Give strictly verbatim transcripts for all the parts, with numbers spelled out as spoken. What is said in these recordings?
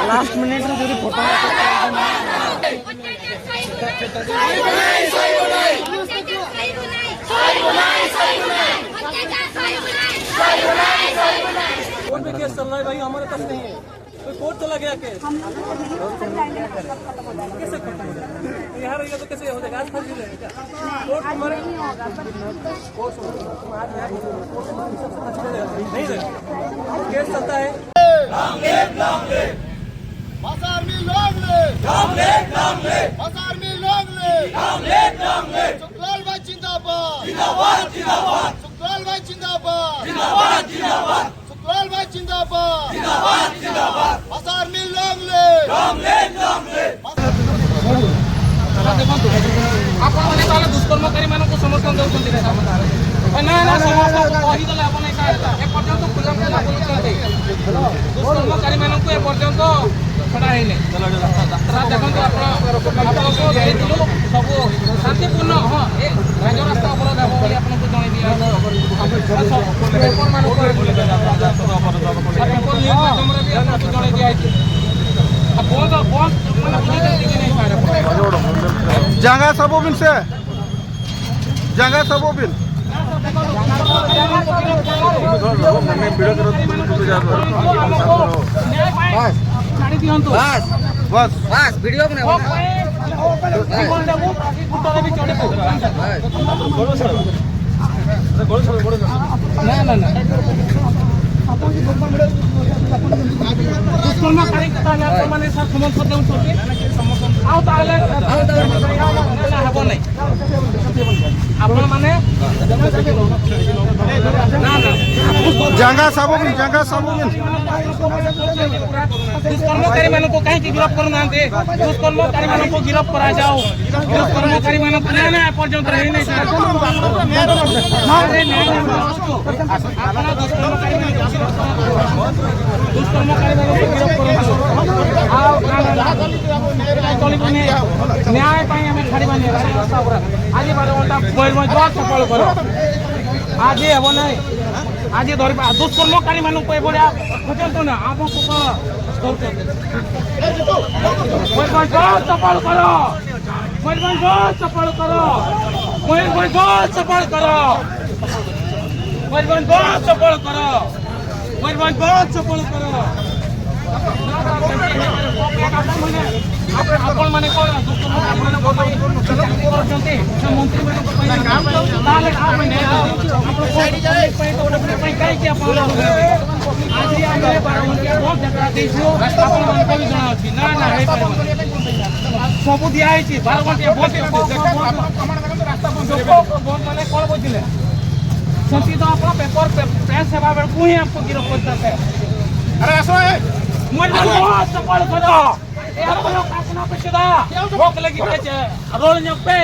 Last minute ᱨᱮ ᱡᱩᱫᱤ photo court में केस चल रहा है भाई, हमारे पास नहीं है। कोई कोर्ट चला गया केस। हम लोग को नहीं समझाएंगे ना, कब खत्म हो जाएगा। कैसे खत्म हो जाएगा? यहाँ रहिएगा तो कैसे हो जाएगा? आज फंस गए क्या? कोर्ट हमारे नहीं होगा, पर कोर्ट में आज यहाँ कोर्ट में सबसे फंस गए। नहीं रहेगा। केस चलता है। Long live, long live. भाषा army long live. Long live, long live. भाषा army long live. Long live, long live. Sukhlal भाई जिंदाबाद. जिंदाबाद, जिंदाबाद. सुखलाल भाई जिंदाबाद. जिंदाबाद, जिंदाबाद. सुखलाल भाई जिंदाबाद. जिंदाबाद, जिंदाबाद. भाषा army long live. Long live, long live. ଆପଣ ମାନେ ତାହେଲେ ଦୁଷ୍କର୍ମକାରୀମାନଙ୍କୁ ସମର୍ଥନ ଦେଉଛନ୍ତି? ନା, ନା, ସମସ୍ତଙ୍କୁ କହିଦେଲେ ଆପଣ ଏକା, ଏପର୍ଯ୍ୟନ୍ତ ଖୋଲାଖୋଲା ଖୋଲୁଛନ୍ତି। ଦୁଷ୍କର୍ମକାରୀମାନଙ୍କୁ ଏପର୍ଯ୍ୟନ୍ତ ଛଡ଼ା ହେଇନି। ସାର୍ ଦେଖନ୍ତୁ, ଆପଣ, ଆପଣଙ୍କୁ ଦେଇଥିଲୁ ସବୁ ଶାନ୍ତିପୂର୍ଣ୍ଣ, ହଁ, ଏ ରାଜରାସ୍ତା ଅବରୋଧ ହେବ ବୋଲି ଆପଣଙ୍କୁ ଜଣେଇ ଦିଆଯାଇଛି। ଆଉ ସବୁ ପେପରମାନଙ୍କୁ, ଆଉ ପେପର ନ୍ୟୁଜ୍ ମାଧ୍ୟମରେ ବି ଆପଣଙ୍କୁ ଜଣେଇ ଦିଆଯାଇଛି। ଆଉ ବନ୍ଦ, ବନ୍ଦ ମାନେ ବୁଝୁଛନ୍ତି କି ନାହିଁ ସାର୍ ଆପଣ? ଜାଗା ସବୁ ବିନ୍ ସେ ଜାଗା ସବୁ ବିନ୍। ବାସ୍। ବାସ୍। ବାସ୍, ଭିଡ଼ିଓ ବନେଇବ ନା। ବାସ୍। ନା, ନା, ନା। ଦୁଷ୍କର୍ମକାରୀଙ୍କୁ ତାହେଲେ ଆପଣମାନେ ସାର୍ ସମର୍ଥନ ଦେଉଛନ୍ତି? ଆଉ ତାହେଲେ, ନା, ନା, ହେବ ନାହିଁ। ଆପଣମାନେ, ନା, ନା, ଜାଗା ସାବ ବିନ୍, ଜାଗା ସାବ ବିନ୍। ଦୁଷ୍କର୍ମକାରୀମାନଙ୍କୁ କାହିଁକି ଗିରଫ କରୁନାହାନ୍ତି? ଦୁଷ୍କର୍ମକାରୀମାନଙ୍କୁ ଗିରଫ କରାଯାଉ। ଦୁଷ୍କର୍ମକାରୀମାନଙ୍କୁ ନ୍ୟାୟ ଏପର୍ଯ୍ୟନ୍ତ ହେଇନାହିଁ ସାର୍। ନ୍ୟାୟ ନାହିଁ। ଆପଣ ଦୁଷ୍କର୍ମକାରୀମାନଙ୍କୁ ଗିରଫ କରନ୍ତୁ। ଦୁଷ୍କର୍ମକାରୀମାନଙ୍କୁ ଗିରଫ କରନ୍ତୁ। ଆଉ ନା, ନା, ନା। ଚଳିବନି। ନ୍ୟାୟ ପାଇଁ ଆମେ ଛାଡ଼ିବାନି। ଆଜି ବାର ଘଣ୍ଟା ମୟୂରଭଞ୍ଜ ବନ୍ଦ ସକାଳୁ କର। ଆଜି ହେବ ନାହିଁ। ଆଜି ଧରିବା। ଦୁଷ୍କର୍ମକାରୀମାନଙ୍କୁ ଏଭଳିଆ ଖୋଜନ୍ତୁ ନା। ଆମକୁ କ'ଣ ଦରକାର? ମୟୂରଭଞ୍ଜ ବନ୍ଦ ସକାଳୁ କର। ମୟୂରଭଞ୍ଜ ବନ୍ଦ ସକାଳୁ କର। ମୟୂରଭଞ୍ଜ ବନ୍ଦ ସକାଳୁ କର। ମୟୂରଭଞ୍ଜ ବନ୍ଦ ସକାଳୁ କର। ମୟୂରଭଞ୍ଜ ବନ୍ଦ ସକାଳୁ କର। ଆପଣମାନେ କ'ଣ ଦୁଷ୍କର୍ମକାରୀମାନଙ୍କ ପାଇଁ ଚାକିରି କରୁଛନ୍ତି ନା ମନ୍ତ୍ରୀମାନଙ୍କ ପାଇଁ? ତାହେଲେ କାହା ପାଇଁ ନ୍ୟାୟ ଦେଉଛନ୍ତି? ଆପଣ କୋଉ ପାଇଁ, କୋଉ ପାଇଁ କାହିଁକି ଆପଣ ଆଜି ଆମେ ବାର ଘଣ୍ଟିଆ ବନ୍ଦ ଡାକରା ଦେଇଛୁ? ଆପଣମାନଙ୍କୁ ବି ଜଣାଅଛି। ନା, ନା, ହେଇପାରିବନି। ସବୁ ଦିଆହେଇଛି, ବାର ଘଣ୍ଟିଆ ବନ୍ଦ। ଲୋକଙ୍କ ବନ୍ଦ ମାନେ କ'ଣ ବୁଝିଲେ? ସେମିତି ତ ଆପଣ ପେପର, ପ୍ରେ-, ପ୍ରେସ୍ ହେବା ବେଳକୁ ହିଁ ଆମକୁ ଗିରଫ କରିଥାନ୍ତେ। ଆରେ ଆସ, ଏ। ମୟୂରଭଞ୍ଜ ବନ୍ଦ ସକାଳୁ କର। ଏ ଆପଣଙ୍କ କାରଖାନା ଅଫିସ ସୁଦ୍ଧା ଭୋକ ଲାଗି ରଳ ନିଅନ୍ତୁ।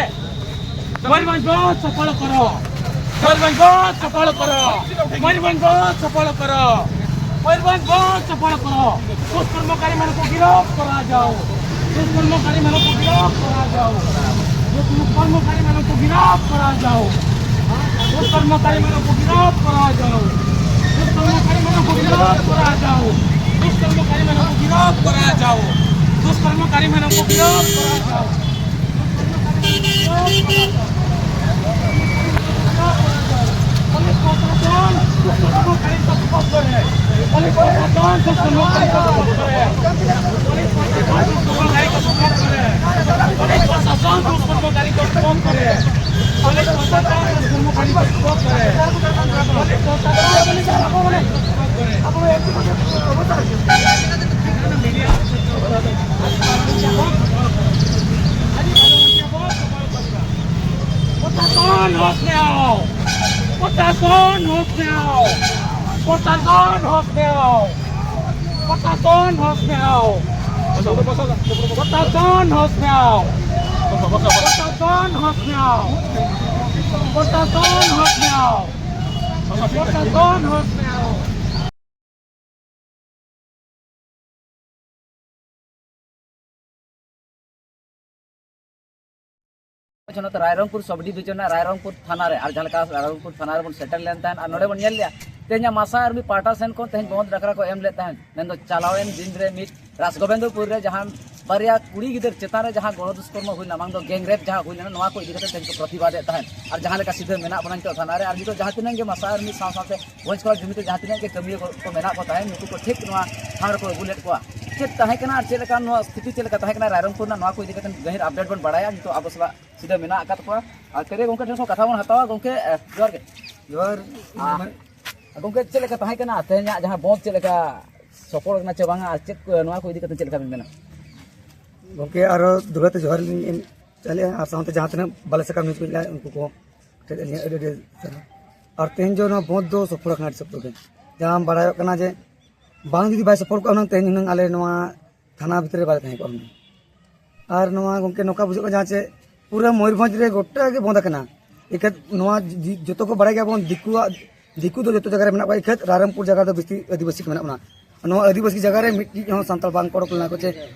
ମୟୂରଭଞ୍ଜ ବନ୍ଦ ସକାଳୁ କର। ମୟୂରଭଞ୍ଜ ବନ୍ଦ ସକାଳୁ କର। ମୟୂରଭଞ୍ଜ ବନ୍ଦ ସକାଳୁ କର। ମୟୂରଭଞ୍ଜ ବନ୍ଦ ସକାଳୁ କର। ଦୁଷ୍କର୍ମକାରୀମାନଙ୍କୁ ଗିରଫ କରାଯାଉ। ଦୁଷ୍କର୍ମକାରୀମାନଙ୍କୁ ଗିରଫ କରାଯାଉ। ଦୁଷ୍କର୍ମକାରୀମାନଙ୍କୁ ଗିରଫ କରାଯାଉ। ଦୁଷ୍କର୍ମକାରୀମାନଙ୍କୁ ଗିରଫ କରାଯାଉ। ଦୁଷ୍କର୍ମକାରୀମାନଙ୍କୁ ଗିରଫ କରାଯାଉ। ଦୁଷ୍କର୍ମକାରୀମାନଙ୍କୁ ଗିରଫ କରାଯାଉ। ଦୁଷ୍କର୍ମକାରୀମାନଙ୍କୁ ଗିରଫ କରାଯାଉ। ପୋଲିସ ପ୍ରଶାସନ ଦୁଷ୍କର୍ମକାରୀଙ୍କ ସପୋର୍ଟ କରେ। ପୋଲିସ ପ୍ରଶାସନ ଦୁଷ୍କର୍ମକାରୀଙ୍କ ସପୋର୍ଟ କରେ। ପୋଲିସ ପ୍ରଶାସନ ଦୁଷ୍କର୍ମକାରୀଙ୍କ ସପୋର୍ଟ କରେ। ପୋଲିସ ପ୍ରଶାସନ ଦୁଷ୍କର୍ମକାରୀଙ୍କ ସପୋର୍ଟ କରେ। ପୋଲିସ ପ୍ରଶାସନ ଦୁଷ୍କର୍ମକାରୀଙ୍କ ସପୋର୍ଟ କରେ। ପୋଲିସ ପ୍ରଶାସନ প্রশাসন, হোশ মে আও! প্রশাসন, হোশ মে আও! ᱯᱨᱚᱥᱟᱥᱚᱱ ᱦᱚᱥ ᱢᱮᱭᱟᱣ᱾ ᱯᱨᱚᱥᱟᱥᱚᱱ ᱦᱚᱥ ᱢᱮᱭᱟᱣ᱾ ᱯᱨᱚᱥᱟᱥᱚᱱ ᱦᱚᱥ ᱢᱮᱭᱟᱣ᱾ ᱯᱨᱚᱥᱟᱥᱚᱱ ᱦᱚᱥ ᱢᱮᱭᱟᱣ᱾ ᱯᱨᱚᱥᱟᱥᱚᱱ ᱦᱚᱥ ᱢᱮᱭᱟᱣ᱾ ᱯᱨᱚᱥᱟᱥᱚᱱ ᱦᱚᱥ ᱢᱮᱭᱟᱣ᱾ ᱦᱚᱱᱚᱛ ᱨᱟᱭᱨᱚᱝᱯᱩᱨ ᱥᱚᱵ ᱰᱤᱵᱷᱤᱡᱚᱱ ᱨᱮᱱᱟᱜ ᱨᱟᱭᱨᱚᱝᱯᱩᱨ ᱛᱷᱟᱱᱟ ᱨᱮ, ᱟᱨ ᱡᱟᱦᱟᱸ ᱞᱮᱠᱟ ᱨᱟᱭᱨᱚᱝᱯᱩᱨ ᱛᱷᱟᱱᱟ ᱨᱮᱵᱚᱱ ᱥᱮᱴᱮᱨ ᱞᱮᱱ ᱛᱟᱦᱮᱸᱫ ᱟᱨ ᱱᱚᱰᱮ ᱵᱚᱱ ᱧᱮᱞ ᱞᱮᱜᱼᱟ, ᱛᱮᱦᱮᱧᱟᱜ ᱢᱟᱥᱟ ᱟᱨᱢᱤ ᱯᱟᱦᱴᱟ ᱥᱮᱱ ᱠᱷᱚᱱ ᱛᱮᱦᱮᱧ ᱵᱚᱸᱫᱽ ᱰᱟᱠᱨᱟ ᱠᱚ ᱮᱢ ᱞᱮᱫ ᱛᱟᱦᱮᱸᱫ, ᱢᱮᱱᱫᱚ ᱪᱟᱞᱟᱣᱮᱱ ᱫᱤᱱ ᱨᱮ ᱢᱤᱫ ᱨᱟᱥᱜᱳᱵᱤᱱᱫᱚᱯᱩᱨ ᱨᱮ ᱡᱟᱦᱟᱸ ᱵᱟᱨᱭᱟ ᱠᱩᱲᱤ ᱜᱤᱫᱟᱹᱨ ᱪᱮᱛᱟᱱ ᱨᱮ ᱡᱟᱦᱟᱸ ᱜᱚᱱᱚ ᱫᱩᱥᱠᱚᱨᱢᱚ ᱦᱩᱭ ᱞᱮᱱᱟ, ᱵᱟᱝ ᱫᱚ ᱜᱮᱝ ᱨᱮᱯ ᱡᱟᱦᱟᱸ ᱦᱩᱭ ᱞᱮᱱᱟ, ᱱᱚᱣᱟ ᱠᱚ ᱤᱫᱤ ᱠᱟᱛᱮ ᱛᱮᱦᱮᱧ ᱠᱚ ᱯᱨᱚᱛᱤᱵᱟᱫ ᱮᱫ ᱛᱟᱦᱮᱸᱫ᱾ ᱟᱨ ᱡᱟᱦᱟᱸ ᱞᱮᱠᱟ ᱥᱤᱫᱷᱟᱹ ᱢᱮᱱᱟᱜ ᱵᱚᱱᱟ ᱱᱤᱛᱚᱜ ᱛᱷᱟᱱᱟ ᱨᱮ, ᱟᱨ ᱱᱤᱛᱚᱜ ᱡᱟᱦᱟᱸ ᱛᱤᱱᱟᱹᱜ ᱜᱮ ᱢᱟᱥᱟ ᱟᱨᱢᱤ ᱥᱟᱶ ᱥᱟᱶᱛᱮ ᱵᱷᱚᱸᱡᱽ ᱠᱚᱲᱟ ᱡᱩᱢᱤ ᱛᱮ ᱡᱟᱦᱟᱸ ᱛᱤᱱᱟᱹᱜ ᱜᱮ ᱠᱟᱹᱢᱤᱭᱟᱹ ᱠᱚ, ᱠᱚ ᱢᱮᱱᱟᱜ ᱠᱚ ᱛᱟᱦᱮᱸᱫ, ᱱᱩᱠᱩ ᱠᱚ ᱴᱷᱤᱠ ᱱᱚᱣᱟ ᱴᱷᱟᱶ ᱨᱮᱠᱚ ᱟᱹᱜᱩ ᱞᱮᱫ ᱠᱚᱣᱟ᱾ ᱪᱮᱫ ᱛᱟᱦᱮᱸ ᱠᱟᱱᱟ ᱟᱨ ᱪᱮᱫ ᱞᱮᱠᱟ ᱱᱚᱣᱟ ᱥᱛᱷᱤᱛᱤ ᱪᱮᱫ ᱞᱮᱠᱟ ᱛᱟᱦᱮᱸ ᱠᱟᱱᱟ ᱨᱟᱭᱨᱚᱝᱯᱩᱨ ᱨᱮᱱᱟᱜ, ᱱᱚᱣᱟ ᱠᱚ ᱤᱫᱤ ᱠᱟᱛᱮ ᱜᱟᱹᱦᱤᱨ ᱟᱯᱰᱮᱴ ᱵᱚᱱ ᱵᱟᱲᱟᱭᱟ᱾ ᱱᱤᱛᱚᱜ ᱟᱵᱚ ᱥᱟᱞᱟᱜ ᱥᱤᱫᱷᱟᱹ ᱢᱮᱱᱟᱜ ᱟᱠᱟᱫ ᱠᱚᱣᱟ᱾ ᱟᱨ ᱛᱮᱨᱮ ᱜᱚᱢᱠᱮ ᱴᱷᱮᱱ ᱠᱷᱚᱱ ᱠᱟᱛᱷᱟ ᱵᱚᱱ ᱦᱟᱛᱟᱣᱟ᱾ ᱜᱚᱢᱠᱮ, ᱮ, ᱡᱚᱦᱟᱨ ᱜᱮ᱾ ᱡᱚᱦᱟᱨ᱾ ᱟᱨ ᱜᱚᱢᱠᱮ, ᱪᱮᱫ ᱞᱮᱠᱟ ᱛᱟᱦᱮᱸ ᱠᱟᱱᱟ ᱛᱮᱦᱮᱧᱟᱜ ᱡᱟᱦᱟᱸ ᱵᱚᱸᱫᱽ, ᱪᱮᱫ ᱞᱮᱠᱟ ᱥᱚᱯᱷᱚᱞ ᱠᱟᱱᱟ ᱪᱮ ᱵᱟᱝᱟ, ᱟᱨ ᱪᱮᱫ ᱠᱚ, ᱱᱚᱣᱟ ᱠᱚ ᱤᱫᱤ ᱠᱟᱛᱮ ᱪᱮᱫ ᱞᱮᱠᱟ ᱵᱮᱱ ᱢᱮᱱᱟ? ᱜᱚᱢᱠᱮ, ᱟᱨᱚ ᱫᱚᱦᱲᱟ ᱛᱮ ᱡᱚᱦᱟᱨ ᱞᱤᱧ ᱮᱢ ᱪᱟᱞᱮᱜᱼᱟ, ᱟᱨ ᱥᱟᱶᱛᱮ ᱡᱟᱦᱟᱸ ᱛᱤᱱᱟᱹᱜ ᱵᱟᱞᱮ ᱥᱟᱠᱟᱢ ᱧᱩᱛᱩᱢ ᱤᱧ ᱞᱟᱹᱭᱟ, ᱩᱱᱠᱩ ᱠᱚ ᱴᱷᱮᱱ ᱟᱹᱞᱤᱧᱟᱜ ᱟᱹᱰᱤ ᱟᱹᱰᱤ ᱥᱟᱨᱦᱟᱣ᱾ ᱟᱨ ᱛᱮᱦᱮᱧ ᱫᱚ ᱱᱚᱣᱟ ᱵᱚᱸᱫᱽ ᱫᱚ ᱥᱚᱯᱷᱚᱞ ᱟᱠᱟᱱᱟ ᱟᱹᱰᱤ ᱥᱚᱠᱛᱚ ᱜᱮ᱾ ᱡᱟᱦᱟᱸ ᱵᱟᱲᱟᱭᱚᱜ ᱠᱟᱱᱟ ᱡᱮ ᱵᱟᱝ ᱡᱩᱫᱤ ᱵᱟᱭ ᱥᱚᱯᱷᱚᱞ ᱠᱚᱜᱼᱟ, ᱦᱩᱱᱟᱹᱝ ᱛᱮᱦᱮᱧ ᱦᱩᱱᱟᱹᱝ ᱟᱞᱮ ᱱᱚᱣᱟ ᱛᱷᱟᱱᱟ ᱵᱷᱤᱛᱨᱤ ᱨᱮ ᱵᱟᱞᱮ ᱛᱟᱦᱮᱸ ᱠᱚᱜᱼᱟ ᱦᱩᱱᱟᱹᱝ᱾ ᱟᱨ ᱱᱚᱣᱟ ᱜᱚᱢᱠᱮ ᱱᱚᱝᱠᱟ ᱵᱩᱡᱷᱟᱹᱜ ᱠᱟᱱᱟ ᱡᱟᱦᱟᱸ ᱪᱮ ᱯᱩᱨᱟᱹ ᱢᱚᱭᱩᱨᱵᱷᱚᱸᱡᱽ ᱨᱮ ᱜᱚᱴᱟ ᱜᱮ ᱵᱚᱸᱫᱽ ᱟᱠᱟᱱᱟ᱾ ᱮᱠᱷᱟᱱ ᱱᱚᱣᱟ ᱡᱤ-, ᱡᱚᱛᱚ ᱠᱚ ᱵᱟᱲᱟᱭ ᱜᱮᱭᱟ ᱵᱚᱱ, ᱫᱤᱠᱩᱣᱟᱜ, ᱫᱤᱠᱩ ᱫᱚ ᱡᱚᱛᱚ ᱡᱟᱭᱜᱟ ᱨᱮ ᱢᱮᱱᱟᱜ ᱠᱚᱣᱟ, ᱮᱠᱷᱟᱱ ᱨᱟᱭᱨᱚᱝᱯᱩᱨ ᱡᱟᱭᱜᱟ ᱫᱚ ᱵᱮᱥᱤ ᱟᱹᱫᱤᱵᱟᱹᱥᱤ ᱠᱚ ᱢᱮᱱᱟᱜ ᱵᱚᱱᱟ᱾ ᱱᱚᱣᱟ ᱟᱹᱫᱤᱵᱟᱹᱥᱤ ᱡᱟᱭᱜᱟ ᱨᱮ ᱢᱤᱫᱴᱤᱡ ᱦᱚᱸ ᱥᱟᱱᱛᱟᱲ ᱵᱟᱝ ᱠᱚ ᱚᱰᱚᱠ ᱞᱮᱱᱟ ᱠᱚ, ᱪᱮ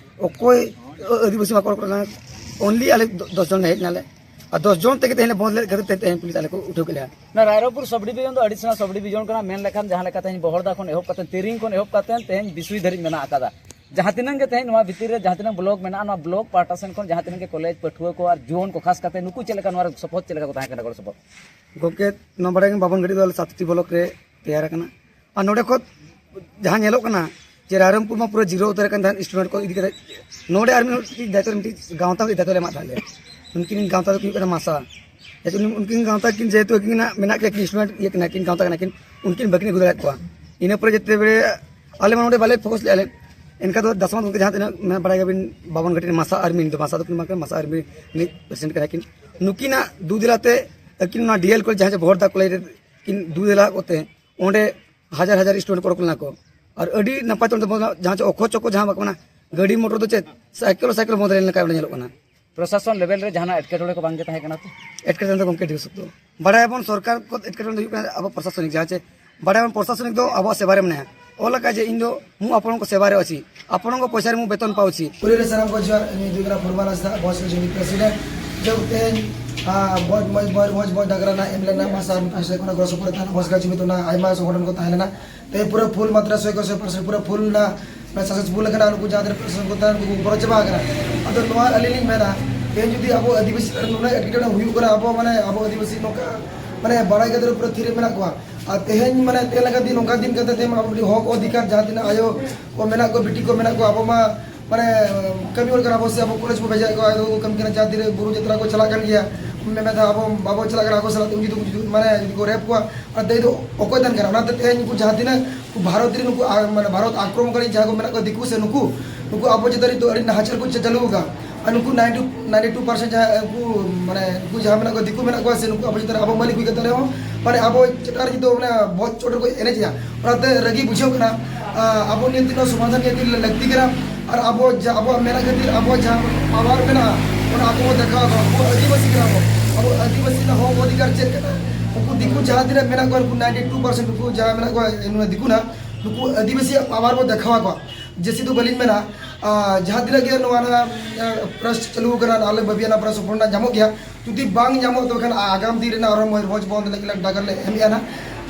ᱚᱠᱚᱭ ᱟᱹᱫᱤᱵᱟᱹᱥᱤ ᱵᱟᱠᱚ ᱚᱰᱚᱠ ᱞᱮᱱᱟ᱾ only ᱟᱞᱮ ᱫᱚ-, ᱫᱚᱥ ᱡᱚᱱ ᱞᱮ ᱦᱮᱡ ᱮᱱᱟᱞᱮ᱾ ᱟᱨ ᱫᱚᱥ ᱡᱚᱱ ᱛᱮᱜᱮ ᱛᱮᱦᱮᱧ ᱞᱮ ᱵᱚᱸᱫᱽ ᱞᱮᱫ ᱠᱷᱟᱹᱛᱤᱨ ᱛᱮ ᱛᱮᱦᱮᱧ ᱯᱩᱞᱤᱥ ᱟᱞᱮ ᱠᱚ ᱩᱴᱷᱟᱹᱣ ᱠᱮᱫ ᱞᱮᱭᱟ᱾ ᱱᱚᱣᱟ ᱨᱟᱭᱨᱚᱝᱯᱩᱨ ᱥᱚᱵᱽ ᱰᱤᱵᱷᱤᱡᱚᱱ ᱫᱚ ᱟᱹᱰᱤ ᱥᱮᱬᱟ ᱥᱚᱵᱽ ᱰᱤᱵᱷᱤᱡᱚᱱ ᱠᱟᱱᱟ, ᱢᱮᱱ ᱞᱮᱠᱷᱟᱱ ᱡᱟᱦᱟᱸ ᱞᱮᱠᱟ ᱛᱮᱦᱮᱧ ᱵᱚᱦᱚᱲᱫᱟ ᱠᱷᱚᱱ ᱮᱦᱚᱵ ᱠᱟᱛᱮ ᱛᱮᱨᱤᱝ ᱠᱷᱚᱱ ᱮᱦᱚᱵ ᱠᱟᱛᱮ ᱛᱮᱦᱮᱧ ᱵᱤᱥᱩᱭ ᱫᱷᱟᱹᱨᱤᱡ ᱢᱮᱱᱟᱜ ᱟᱠᱟᱫᱟ᱾ ᱡᱟᱦᱟᱸ ᱛᱤᱱᱟᱹᱜ ᱜᱮ ᱛᱮᱦᱮᱧ ᱱᱚᱣᱟ ᱵᱷᱤᱛᱤᱨ ᱨᱮ ᱡᱟᱦᱟᱸ ᱛᱤᱱᱟᱹᱜ ᱵᱞᱚᱠ ᱢᱮᱱᱟᱜᱼᱟ, ᱱᱚᱣᱟ ᱵᱞᱚᱠ ᱯᱟᱦᱴᱟ ᱥᱮᱱ ᱠᱷᱚᱱ ᱡᱟᱦᱟᱸ ᱛᱤᱱᱟᱹᱜ ᱜᱮ ᱠᱚᱞᱮᱡᱽ ᱯᱟᱹᱴᱷᱩᱣᱟᱹ ᱠᱚ ᱟᱨ ᱡᱩᱣᱟᱹᱱ ᱠᱚ ᱠᱷᱟᱥ ᱠᱟᱛᱮ ᱱᱩᱠᱩ ᱪᱮᱫ ᱞᱮᱠᱟ ᱱᱚᱣᱟ ᱨᱮ ᱥᱚᱯᱚᱦᱚᱫ, ᱪᱮᱫ ᱞᱮᱠᱟ ᱠᱚ ᱛᱟᱦᱮᱸ ᱠᱟᱱᱟ ᱜᱚᱲᱚ ᱥᱚᱯᱚᱦᱚᱫ? ᱜᱚᱢᱠᱮ, ᱱᱚᱣᱟ ᱵᱟᱲᱟᱭ ᱜᱮ ᱵᱟᱵᱚᱱ ᱜᱟᱹᱰᱤ ᱫᱚ ᱟᱞᱮ ᱥᱟᱛᱴᱤ ᱵᱞᱚᱠ ᱨᱮ ᱛᱮᱭᱟᱨ ᱟᱠᱟᱱᱟ᱾ ᱟᱨ ᱱᱚᱰᱮ ᱠᱷᱚᱱ ᱡᱟᱦᱟᱸ ᱧᱮᱞᱚᱜ ᱠᱟᱱᱟ ᱡᱮ ᱨᱟᱭᱨᱚᱝᱯᱩᱨ ᱢᱟ ᱯᱩᱨᱟᱹ ᱡᱤᱨᱳ ᱩᱛᱟᱹᱨ ᱟᱠᱟᱱ ᱛᱟᱦᱮᱸᱫ ᱥᱴᱩᱰᱮᱱᱴ ᱠᱚ ᱤᱫᱤ ᱠᱟᱛᱮ, ᱱᱚᱰᱮ ᱟᱨ ᱢᱤᱫᱴᱤᱡ ᱫᱟᱭᱤᱛᱛᱚ ᱨᱮ ᱢᱤᱫᱴᱤᱡ ᱜᱟᱶᱛᱟ ᱢᱤᱫᱴᱤᱡ ᱫᱟᱭᱤᱛᱛᱚ ᱞᱮ ᱮᱢᱟᱜ ᱛᱟᱦᱮᱸᱫ ᱞᱮ᱾ ᱩᱱᱠᱤᱱ ᱜᱟᱶᱛᱟ ᱫᱚᱠᱤᱱ ᱦᱩᱭᱩᱜ ᱠᱟᱱᱟ ᱢᱟᱥᱟ᱾ ᱡᱮᱦᱮᱛᱩ ᱩᱱᱠᱤᱱ ᱜᱟᱶᱛᱟ ᱠᱤᱱ, ᱡᱮᱦᱮᱛᱩ ᱟᱹᱠᱤᱱᱟᱜ ᱢᱮᱱᱟᱜ ᱠᱤᱱᱟ, ᱠᱤᱱ ᱥᱴᱩᱰᱮᱱᱴ ᱤᱭᱟᱹ ᱠᱟᱱᱟ ᱠᱤᱱ, ᱜᱟᱶᱛᱟ ᱠᱟᱱᱟ ᱠᱤᱱ, ᱩᱱᱠᱤᱱ ᱵᱟᱹᱠᱤᱱ ᱟᱹᱜᱩ ᱫᱟᱲᱮᱭᱟᱜ ᱠᱚᱣᱟ᱾ ᱤᱱᱟᱹ ᱯᱚᱨᱮ ᱡᱮᱛᱮ ᱵᱮᱲᱮ ᱟᱞᱮ ᱢᱟ ᱱᱚᱰᱮ ᱵᱟᱞᱮ ᱯᱷᱳᱠᱟᱥ ᱞᱮᱫᱼᱟ ᱞᱮ, ᱮᱱᱠᱷᱟᱱ ᱫᱚ ᱫᱟᱥᱢᱟᱛ ᱜᱚᱢᱠᱮ ᱡᱟᱦᱟᱸ ᱛᱤᱱᱟᱹᱜ ᱢᱮᱱᱟᱜ ᱵᱟᱲᱟᱭ ᱜᱮᱭᱟᱵᱤᱱ, ᱵᱟᱵᱚᱱ ᱜᱷᱟᱴᱤ ᱨᱮᱱ ᱢᱟᱥᱟ ᱟᱨᱢᱤᱱ ᱫᱚ, ᱢᱟᱥᱟ ᱫᱚᱠᱤᱱ ᱵᱟᱝ ᱠᱟᱱᱟ, ᱢᱟᱥᱟ ᱟᱨᱢᱤ ᱨᱤᱱᱤᱡ ᱯᱨᱮᱥᱤᱰᱮᱱᱴ ᱠᱟᱱᱟ ᱠᱤᱱ᱾ ᱱᱩᱠᱤᱱᱟᱜ ᱫᱩ ᱫᱮᱞᱟ ᱛᱮ ᱟᱹᱠᱤᱱ ᱱᱚᱣᱟ ᱰᱤ ᱮᱞ ᱠᱚᱞᱮᱡᱽ ᱡᱟᱦᱟᱸ ᱡᱮ ᱵᱚᱦᱚᱲᱫᱟ ᱠᱚᱞᱮᱡᱽ ᱨᱮ ᱠᱤᱱ ᱫᱩ ᱫᱮᱞᱟ ᱠᱚᱛᱮ ᱚᱸᱰᱮ ᱦᱟᱡᱟᱨ ᱦᱟᱡᱟᱨ ᱥᱴᱩᱰᱮᱱᱴ ᱠᱚ ᱚᱰᱚᱠ ᱞᱮᱱᱟ ᱠᱚ᱾ ᱟᱨ ᱟᱹᱰᱤ ᱱᱟᱯᱟᱭ ᱛᱮ ᱚᱸᱰᱮ ᱵᱚᱱᱫᱚ, ᱡᱟᱦᱟᱸ ᱪᱮ ᱚᱠᱷᱚ ᱪᱚᱠᱚ ᱡᱟᱦᱟᱸ ᱵᱟᱠᱚ ᱢᱮᱱᱟ, ᱜᱟᱹᱰᱤ ᱢᱚᱴᱚᱨ ᱫᱚ ᱪᱮᱫ, ᱥᱟᱭᱠᱮᱞ ᱥᱟᱭᱠᱮᱞ ᱵᱚᱱᱫᱚ ᱞᱮᱱ ᱞᱮᱠᱟ ᱚᱸᱰᱮ ᱧᱮᱞᱚᱜ ᱠᱟᱱᱟ᱾ ᱯᱨᱚᱥᱟᱥᱚᱱ ᱞᱮᱵᱮᱞ ᱨᱮ ᱡᱟᱦᱟᱱᱟᱜ ᱮᱴᱠᱮᱴᱚᱬᱮ ᱠᱚ ᱵᱟᱝ ᱜᱮ ᱛᱟᱦᱮᱸ ᱠᱟᱱᱟ ᱛᱚ? ᱮᱴᱠᱮᱴᱚᱬᱮ ᱫᱚ ᱜᱚᱢᱠᱮ ᱰᱷᱮᱨ ᱥᱚᱠᱛᱚ᱾ ᱵᱟᱲᱟᱭᱟᱵᱚᱱ ᱥᱚᱨᱠᱟᱨ ᱠᱚ ᱮᱴᱠᱮᱴᱚᱬᱮ ᱫᱚ ᱦᱩᱭᱩᱜ ᱠᱟᱱᱟ ᱟᱵᱚ ᱯᱨᱚᱥᱟᱥᱚᱱᱤᱠ, ᱡᱟᱦᱟᱸ ᱪᱮ ᱵᱟᱲᱟᱭᱟᱵᱚᱱ ᱯᱨᱚᱥᱟᱥᱚᱱᱤᱠ ᱫᱚ ᱟᱵᱚᱣᱟᱜ ᱥᱮᱵᱟ ᱨᱮ ᱢᱮᱱᱟᱭᱟ᱾ ᱚᱞ ᱟᱠᱟᱫ ᱡᱮ ᱤᱧ ᱫᱚ ᱢᱩ ᱟᱯᱚᱱᱚᱝ ᱠᱚ ᱥᱮᱵᱟ ᱨᱮ ᱚᱪᱤ, ᱟᱯᱚᱱᱚᱝ ᱠᱚ ᱯᱚᱭᱥᱟ ᱨᱮ ᱢᱩ ᱵᱮᱛᱚᱱ ᱯᱟᱣᱪᱤ᱾ ᱯᱩᱭᱞᱩ ᱨᱮ ᱥᱟᱱᱟᱢ ᱠᱚ ᱡᱚᱦᱟᱨ, ᱤᱧ ᱫᱩᱭ ᱠᱟᱱᱟ ᱯᱷᱩᱨᱢᱟᱱ ᱦᱟᱸᱥᱫᱟ, ᱵᱚᱥ ᱡᱩᱢᱤᱫ ᱯᱨᱮᱥᱤᱰᱮᱱᱴ᱾ ᱡᱚᱵ ᱛᱮᱦᱮᱧ, ᱟ, ᱵᱚᱡ ᱢᱚᱡ, ᱵᱚᱡ ᱢᱚᱡ ᱰᱟᱜᱨᱟ ᱨᱮᱱᱟᱜ ᱮᱢ ᱞᱮᱱᱟ, ᱢᱟᱥᱟ ᱟᱨ ᱢᱤᱫᱴᱟᱝ ᱥᱮᱫ ᱠᱷᱚᱱᱟᱜ ᱜᱚᱲᱚ ᱥᱚᱯᱚᱦᱚᱫ ᱛᱟᱦᱮᱱᱟ, ᱵᱚᱥ ᱜᱟ ᱡᱩᱢᱤᱫ ᱚᱱᱟ ᱟᱭᱢᱟ ᱥᱚᱝᱜᱚᱴᱷᱚᱱ ᱠᱚ ᱛᱟᱦᱮᱸ ᱞᱮᱱᱟ᱾ ᱛᱮᱦᱮᱧ ᱯᱩᱨᱟᱹ ᱯᱷᱩᱞ ᱢᱟᱛᱨᱟ ᱥᱚᱭ ᱠᱚ ᱥᱚᱭ ᱯᱟᱨᱥᱮᱱᱴ ᱯᱩᱨᱟᱹ ᱯᱷᱩᱞ ᱨᱮᱱᱟᱜ ᱚᱱᱟ ᱥᱟᱠᱥᱮᱥᱯᱷᱩᱞ ᱟᱠᱟᱱᱟ, ᱱᱩᱠᱩ ᱡᱟᱦᱟᱸ ᱛᱤᱱᱟᱹᱜ ᱯᱨᱚᱥᱟᱥᱚᱱ ᱠᱚ ᱛᱟᱦᱮᱱ, ᱩᱱᱠᱩ ᱠᱚ ᱵᱚᱨᱚ ᱪᱟᱵᱟ ᱟᱠᱟᱱᱟ᱾ ᱟᱫᱚ ᱱᱚᱣᱟ ᱟᱹᱞᱤᱧ ᱞᱤᱧ ᱢᱮᱱᱟ, ᱛᱮᱦᱮᱧ ᱡᱩᱫᱤ ᱟᱵᱚ ᱟᱹᱫᱤᱵᱟᱹᱥᱤ ᱱᱩᱱᱟᱹᱜ ᱮᱴᱠᱮᱴᱚᱬᱮ ᱦᱩᱭᱩᱜ ᱠᱟᱱᱟ, ᱟᱵᱚ ᱢᱟᱱᱮ ᱟᱵᱚ ᱟᱹᱫᱤᱵᱟᱹᱥᱤ ᱱᱚᱝᱠᱟ ᱢᱟᱱᱮ ᱵᱟᱲᱟᱭ ᱠᱟᱛᱮ ᱯᱩᱨᱟᱹ ᱛᱷᱤᱨ ᱨᱮ ᱢᱮᱱᱟᱜ ᱠᱚᱣᱟ᱾ ᱟᱨ ᱛᱮᱦᱮᱧ ᱢᱟᱱᱮ ᱛᱮᱦᱮᱧ ᱞᱮᱠᱟ ᱫᱤᱱ, ᱱᱚᱝᱠᱟ ᱫᱤᱱ ᱠᱟᱛᱮ ᱛᱮᱦᱮᱧ ᱟᱵᱚ ᱢᱤᱫᱴᱤᱡ ᱦᱚᱠ ᱚᱫᱷᱤᱠᱟᱨ ᱡᱟᱦᱟᱸ ᱛᱤᱱᱟᱹᱜ ᱟᱭᱳ ᱠᱚ ᱢᱮᱱᱟᱜ ᱠᱚᱣᱟ, ᱵᱤᱴᱤ ᱠᱚ ᱢᱮᱱᱟᱜ ᱠᱚᱣᱟ, ᱟᱵᱚ ᱢᱟ ᱢᱟᱱᱮ ᱠᱟᱹᱢᱤ ᱦᱚᱲ ᱠᱟᱱᱟ ᱵᱚ ᱥᱮ, ᱟᱵᱚ ᱠᱚᱞᱮᱡᱽ ᱵᱚ ᱵᱷᱮᱡᱟᱭᱮᱫ ᱠᱚᱣᱟ, ᱟᱭᱳ ᱠᱚ ᱠᱟᱹᱢᱤ ᱠᱟᱱᱟ, ᱡᱟᱦᱟᱸ ᱛᱤᱨᱮ ᱵᱩᱨᱩ ᱡᱟᱛᱨᱟ ᱠᱚ ᱪᱟᱞᱟᱜ ᱠᱟᱱ ᱜᱮᱭᱟ, ᱢᱮᱱ ᱢᱮᱱᱫᱟ ᱟᱵᱚ ᱵᱟᱵᱚ ᱪᱟᱞᱟᱜ ᱠᱟᱱᱟ, ᱟᱠᱚ ᱥᱟᱞᱟᱜ ᱛᱮ ᱩᱱ ᱡᱩᱫᱤ, ᱡᱩᱫᱤ ᱢᱟᱱᱮ ᱡᱩᱫᱤ ᱠᱚ ᱨᱮᱯ ᱠᱚᱣᱟ, ᱟᱨ ᱫᱟᱹᱭ ᱫᱚ ᱚᱠᱚᱭ ᱛᱟᱦᱮᱱ ᱠᱟᱱᱟ? ᱚᱱᱟᱛᱮ ᱛᱮᱦᱮᱧ ᱩᱱᱠᱩ ᱡᱟᱦᱟᱸ ᱛᱤᱱᱟᱹᱜ ᱩᱱᱠᱩ ᱵᱷᱟᱨᱚᱛ ᱨᱮᱱ ᱩᱱᱠᱩ ᱟ-, ᱢᱟᱱᱮ ᱵᱷᱟᱨᱚᱛ ᱟᱠᱨᱚᱢᱚᱱᱠᱟᱨᱤ ᱡᱟᱦᱟᱸ ᱠᱚ ᱢᱮᱱᱟᱜ ᱠᱚᱣᱟ ᱫᱤᱠᱩ ᱥᱮ ᱱᱩᱠᱩ, ᱱᱩᱠᱩ ᱟᱵᱚ ᱪᱮᱛᱟᱱ ᱨᱮ ᱱᱤᱛᱚᱜ ᱟᱹᱰᱤ ᱱᱟᱦᱟᱪᱟᱨ ᱠᱚ ᱪᱟ-, ᱪᱟᱹᱞᱩ ᱟᱠᱟᱫ᱾ ᱟᱨ ᱱᱩᱠᱩ ᱱᱟᱭᱤᱱᱴᱤ, ᱱᱟᱭᱤᱱᱴᱤ ᱴᱩ ᱯᱟᱨᱥᱮᱱᱴ ᱡᱟᱦᱟᱸ ᱩᱱᱠᱩ ᱢᱟᱱᱮ ᱩᱱᱠᱩ ᱡᱟᱦᱟᱸ ᱢᱮᱱᱟᱜ ᱠᱚᱣᱟ ᱫᱤᱠᱩ ᱢᱮᱱᱟᱜ ᱠᱚᱣᱟ ᱥᱮ ᱱᱩᱠᱩ ᱟᱵᱚ ᱪᱮᱛᱟᱱ ᱨᱮ ᱟᱵᱚ ᱢᱟᱹᱞᱤᱠ ᱦᱩᱭ ᱠᱟᱛᱮ ᱨᱮᱦᱚᱸ ᱢᱟᱱᱮ ᱟᱵᱚ ᱪᱮᱛᱟᱱ ᱨᱮ ᱱᱤᱛᱚᱜ ᱢᱟᱱᱮ ᱵᱚᱦᱚᱜ ᱪᱚᱴ ᱨᱮᱠᱚ ᱮᱱᱮᱡᱮᱜᱼᱟ᱾ ᱚᱱᱟᱛᱮ ᱨᱟᱹᱜᱤ ᱵᱩᱡᱷᱟᱹᱣ ᱠᱟᱱᱟ᱾ ᱟ, ᱟᱵᱚ ᱱᱤᱭᱟᱹ ᱫᱤᱱ ᱥᱚᱢᱟᱫᱷᱟᱱ ᱱᱤᱭᱟᱹ ᱫᱤᱱ ᱞᱟᱹᱠᱛᱤ ᱠᱟᱱᱟ᱾ ᱟᱨ ᱟᱵᱚ ᱡᱟ-, ᱟᱵᱚᱣᱟᱜ ᱢᱮᱱᱟᱜ ᱠᱷᱟᱹᱛᱤᱨ ᱟᱵᱚᱣᱟᱜ ᱡᱟᱦᱟᱸ ᱯᱟᱣᱟᱨ ᱢᱮᱱᱟᱜᱼᱟ, ᱚᱱᱟ ᱟᱠᱚ ᱵᱚ ᱫᱮᱠᱷᱟᱣ ᱟᱠᱚ᱾ ᱟᱵᱚ ᱟᱹᱫᱤᱵᱟᱹᱥᱤ ᱠᱟᱱᱟ ᱵᱚ, ᱟᱵᱚ ᱟᱹᱫᱤᱵᱟᱹᱥᱤ ᱨᱮᱱᱟᱜ ᱦᱚᱠ ᱚᱫᱷᱤᱠᱟᱨ ᱪᱮᱫ ᱠᱟᱱᱟ? ᱩᱱᱠᱩ ᱫᱤᱠᱩ ᱡᱟᱦᱟᱸ ᱛᱤᱱᱟᱹᱜ ᱢᱮᱱᱟᱜ ᱠᱚᱣᱟ, ᱩᱱᱠᱩ ᱱᱟᱭᱤᱱᱴᱤ ᱴᱩ ᱯᱟᱨᱥᱮᱱᱴ ᱩᱱᱠᱩ ᱡᱟᱦᱟᱸ ᱢᱮᱱᱟᱜ ᱠᱚᱣᱟ, ᱱᱚᱣᱟ ᱫᱤᱠᱩ ᱱᱟᱜ, ᱱᱩᱠᱩ ᱟᱹᱫᱤᱵᱟᱹᱥᱤᱭᱟᱜ ᱯᱟᱣᱟᱨ ᱵᱚ ᱫᱮᱠᱷᱟᱣ ᱟᱠᱚᱣᱟ᱾ ᱡᱟᱹᱥᱛᱤ ᱫᱚ ᱵᱟᱹᱞᱤᱧ ᱢᱮᱱᱟ, ᱟ, ᱡᱟᱦᱟᱸ ᱛᱤᱱᱟᱹᱜ ᱜᱮ ᱱᱚᱣᱟ ᱱᱟᱜ, ᱟ, ᱯᱨᱮᱥ ᱪᱟᱹᱞᱩ ᱟᱠᱟᱱᱟ, ᱟᱞᱮ ᱵᱷᱟᱹᱵᱤᱭᱟ ᱱᱟᱜ ᱯᱨᱮᱥ ᱥᱚᱯᱚᱨᱴ ᱱᱟᱜ ᱧᱟᱢᱚᱜ ᱜᱮᱭᱟ᱾ ᱡᱩᱫᱤ ᱵᱟᱝ ᱧᱟᱢᱚᱜ, ᱛᱚᱵᱮ ᱠᱷᱟᱱ ᱟᱜᱟᱢ ᱫᱤᱱ ᱨᱮᱱᱟᱜ ᱟᱨᱦᱚᱸ ᱢᱚᱭᱩᱨᱵᱷᱚᱸᱡᱽ ᱵᱚᱱᱫᱷ ᱞᱟᱹᱜᱤᱫ ᱰᱟᱠᱟᱨ ᱞᱮ ᱮᱢᱮᱜᱼᱟ ᱱᱟᱜ᱾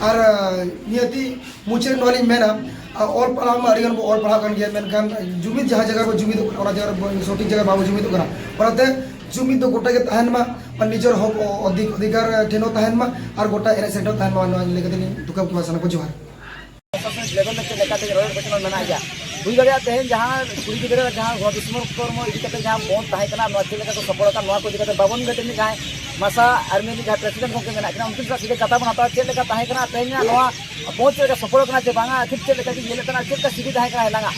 ᱟᱨ, ᱟ, ᱱᱤᱦᱟᱹᱛᱤ ᱢᱩᱪᱟᱹᱫ ᱱᱚᱣᱟ ᱞᱤᱧ ᱢᱮᱱᱟ, ᱟ, ᱚᱞ ᱯᱟᱲᱦᱟᱣ ᱢᱟ ᱟᱹᱰᱤ ᱜᱟᱱ ᱵᱚ ᱚᱞ ᱯᱟᱲᱦᱟᱜ ᱠᱟᱱ ᱜᱮᱭᱟ, ᱢᱮᱱᱠᱷᱟᱱ ᱡᱩᱢᱤᱫ ᱡᱟᱦᱟᱸ ᱡᱟᱭᱜᱟ ᱨᱮᱵᱚ ᱡᱩᱢᱤᱫᱚᱜ ᱠᱟᱱᱟ, ᱚᱱᱟ ᱡᱟᱭᱜᱟ ᱨᱮᱵᱚ ᱥᱚᱴᱷᱤᱠ ᱡᱟᱭᱜᱟ ᱵᱟᱵᱚ ᱡᱩᱢᱤᱫᱚᱜ ᱠᱟᱱᱟ᱾ ᱚᱱᱟᱛᱮ ᱡᱩᱢᱤᱫ ᱫᱚ ᱜᱚᱴᱟ ᱜᱮ ᱛᱟᱦᱮᱱ ᱢᱟ, ᱟᱨ ᱱᱤᱡᱮᱨ ᱦᱚᱠ ᱚ-, ᱚᱫᱷᱤᱠ-, ᱚᱫᱷᱤᱠᱟᱨ ᱴᱷᱮᱱ ᱦᱚᱸ ᱛᱟᱦᱮᱱ ᱢᱟ, ᱟᱨ ᱜᱚᱴᱟ ᱮᱱᱮᱡ ᱥᱮᱨᱮᱧ ᱦᱚᱸ ᱛᱟᱦᱮᱱ ᱢᱟ, ᱱᱚᱣᱟ ᱞᱟᱹᱭ ᱠᱟᱛᱮ ᱞᱤᱧ ᱛᱷᱩᱠᱟᱹᱢ ᱠᱚᱣᱟ, ᱥᱟᱱᱟᱢ ᱠᱚ ᱡᱚᱦᱟᱨ᱾ ᱯᱨᱚᱥᱟᱥᱚᱱᱤᱠ ᱞᱮᱵᱮᱞ ᱨᱮ ᱪᱮᱫ ᱞᱮᱠᱟᱛᱮ ᱨᱚᱲ ᱠᱚᱪᱞᱚᱱ ᱢᱮᱱᱟᱜ ᱜᱮᱭᱟ? ᱦᱩᱭ ᱫᱟᱲᱮᱭᱟᱜᱼᱟ ᱛᱮᱦᱮᱧ ᱡᱟᱦᱟᱸ ᱠᱩᱲᱤ ᱜᱤᱫᱽᱨᱟᱹ ᱡᱟᱦᱟᱸ ᱜᱚᱱᱚ ᱫᱩᱥᱢᱚᱱ ᱠᱚᱨᱢᱚ ᱤᱫᱤ ᱠᱟᱛᱮ ᱡᱟᱦᱟᱸ ᱵᱚᱱᱫ ᱛᱟᱦᱮᱸ ᱠᱟᱱᱟ, ᱱᱚᱣᱟ ᱪᱮᱫ ᱞᱮᱠᱟ ᱠᱚ ᱥᱚᱯᱷᱚᱞ ᱟᱠᱟᱱ, ᱱᱚᱣᱟ ᱠᱚ ᱤᱫᱤ ᱠᱟᱛᱮ ᱵᱟᱵᱚᱱ ᱜᱟᱹᱰᱤ ᱨᱤᱱᱤᱡ ᱡᱟᱦᱟᱸᱭ ᱢᱟᱥᱟ ᱟᱨᱢᱤ ᱨᱤᱱᱤᱡ ᱡᱟᱦᱟᱸ ᱯᱨᱮᱥᱤᱰᱮᱱᱴ ᱜᱚᱢᱠᱮ ᱢᱮᱱᱟᱜ ᱠᱤᱱᱟ, ᱩᱱᱠᱤᱱ ᱥᱟᱞᱟᱜ ᱥᱤᱫᱷᱟᱹ ᱠᱟᱛᱷᱟ ᱵᱚᱱ ᱦᱟᱛᱟᱣᱟ, ᱪᱮᱫ ᱞᱮᱠᱟ ᱛᱟᱦᱮᱸ ᱠᱟᱱᱟ ᱛᱮᱦᱮᱧ ᱱᱚᱣᱟ ᱵᱚᱱᱫ ᱪᱮᱫ ᱞᱮᱠᱟ ᱥᱚᱯᱷᱚᱞ ᱟᱠᱟᱱᱟ ᱪᱮ ᱵᱟᱝᱟ, ᱟᱹᱠᱷᱤᱨ ᱪᱮᱫ ᱞᱮᱠᱟ ᱠᱤᱱ ᱧᱮᱞᱮᱫ ᱠᱟᱱᱟ, ᱪᱮᱫ ᱞᱮᱠᱟ ᱥᱤᱫᱷᱤ ᱛᱟᱦᱮᱸ ᱠᱟᱱᱟ ᱦᱮᱞᱟᱝᱟ?